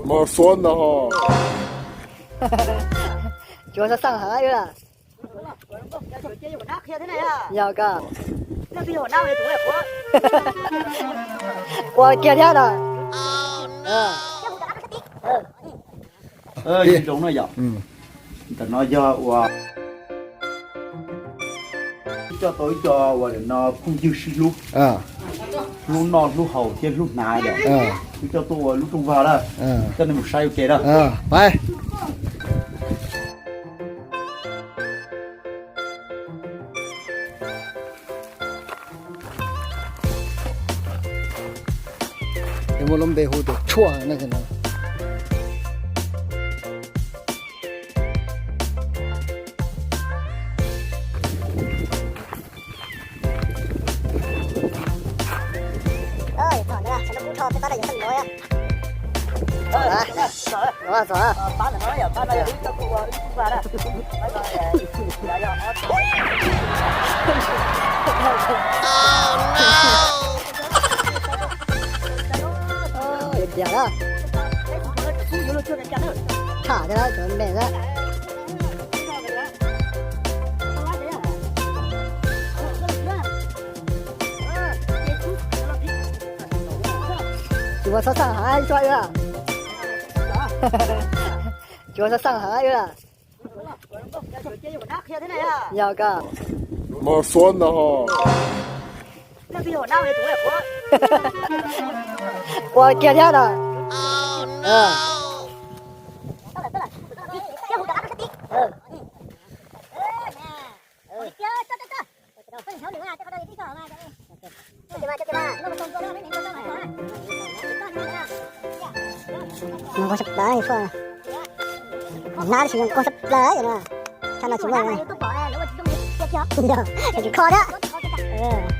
Mos xuav ntag ho. Tsuav xaj xaj heev lawm. Yog kawg. Ua kiag thiab no. Zoo no yom. Ntawm no yog uas wb coj tau ib co uas no phooj ywg sib hlub, hlub noj hlub haus thiab hlub hnav yom. Wb coj tuaj ua lub rooj vag na, coj nej mus saib ua ke na. Pab Muaj lub npe hu tias tshuaj no. Tham thiab cov me na. Tsuav xaj xaj heev, tsuav ua. Tsuav xaj xaj heev ua. Yog kawg. Mos xuav ntag ho. Ua kiag thiab no. Nqos sab plaws, hnab tsis nqos sab plaws no. Thaj no tsis muaj, tsis kho thiab.